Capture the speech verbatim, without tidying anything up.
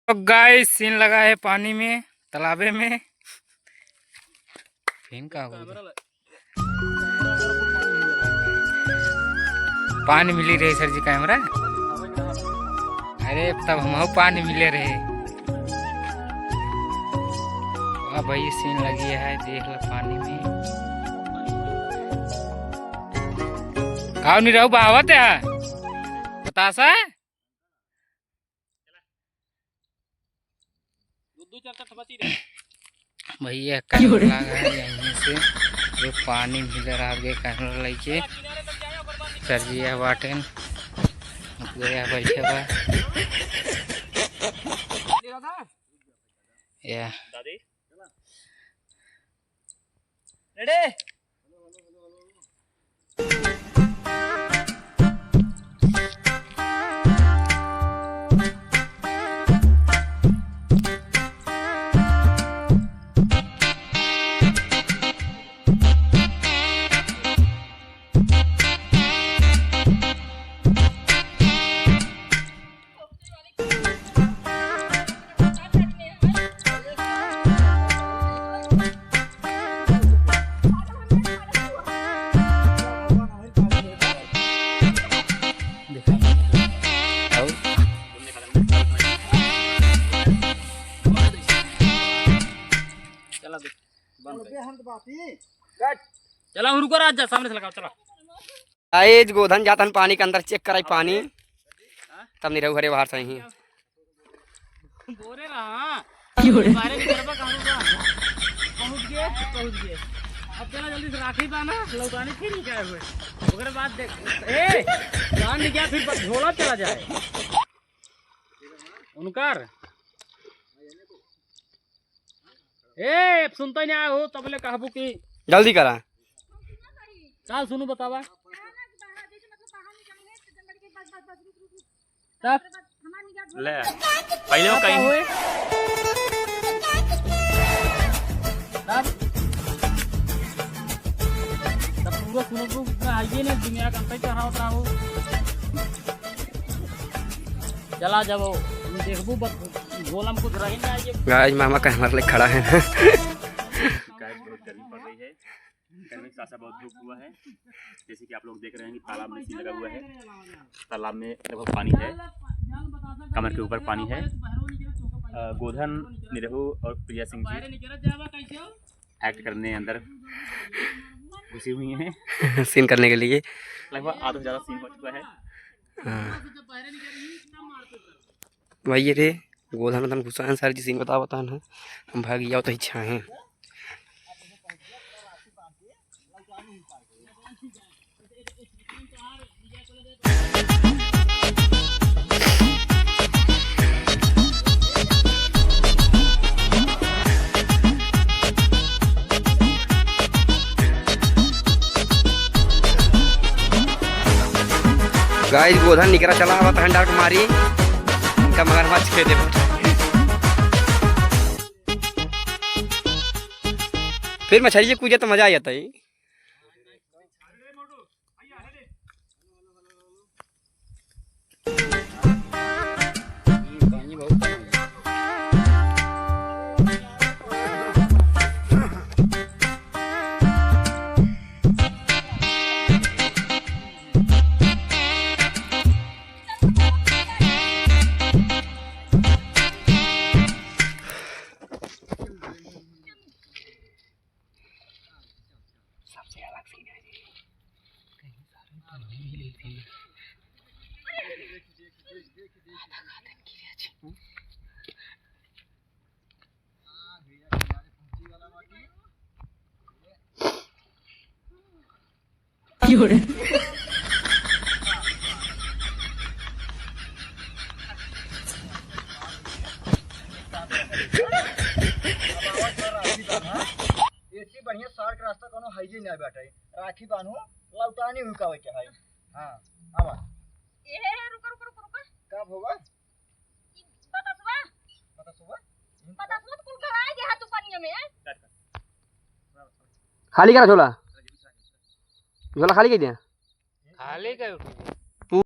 तो गाइस, सीन लगा है पानी में, तालाबे में। फिन का हो गया? पानी मिली रहे सर जी कैमरा। अरे, तब हम पानी मिले रहे। वाह भाई, सीन लगी है, देख लो पानी में। काव नहीं रहू बहावत है बतासा। भैया कैमरा लगा है यहीं से, जो पानी भी डरा गए कैमरा लेके। सर जी यह बाटेन, गया बैठे बा। या रेडी। चला, रुको, राज जा, सामने से लगाओ, चला। गाइस, गोधन जातन पानी के अंदर, चेक कराई पानी, तब निरहू हरे बाहर सही। बोरे रहा। बाहरे निकलबा कहाँ बा? पहुँच गए, पहुँच गए। अब चला जल्दी से राखी बांधा, लौटाने फिर निकले हुए। ओकरे बाद देख, ए, बांध गया, फिर ब-, झोला चला जाए। उनकर ए, अब सुनता ही नहीं हो, तबले कहबू कि जल्दी करा। चल सुनू बतावा। तब ले, पहले वो का कहीं हुए? तब, तब पूरा सुनबू ना, आइए ना, दुनिया का अंतर चढ़ावत रहो। चला जब देखबू बत-, गोलम कुछ रही ना, ये गाइस, मामा का हमारे लिए खड़ा है। गाइस, बहुत गर्मी पड़ रही है, गर्मी के साथ साथ बहुत धूप हुआ है। जैसे कि आप लोग देख रहे हैं कि तालाब में सीन लगा हुआ है, तालाब में लगभग पानी है, कमर के ऊपर पानी है। अ, गोधन, निरहू और प्रिया सिंह जी एक्ट करने अंदर घुसी हुई हैं। सीन करने के लिए। लगभग आधा से ज़्यादा सीन हो चुका है। हाँ। वही रे, गोधन उधन घुसा है, सारी चीज़ बतावा बतान है। हम भाग जाओ तो इच्छा है। गाइस, गोधन निकरा चला आवत हन डाक मारी, इनका मगरमच्छ के दे। फिर मछरिये कूदे तो मजा आ जाता है। सबसे अलग सीन है जी। कहीं सारे तो नहीं मिले थे। आधा खाते की रे जी। एसी बढ़िया शहर के रास्ता कोनो हाईवे ना बाटे। राखी बान्हो, लौटानी हुई का होई के है। हाँ, आवा। ए, रुका, रुका, रुका, रुका। का भवा? ई बतासवा। बतासवा? बतासवा तो कुल गड़ाए गया है तू पनिया में, हैं? खाली करा झोला। झोला खाली कर दिया। खाली कर उठे।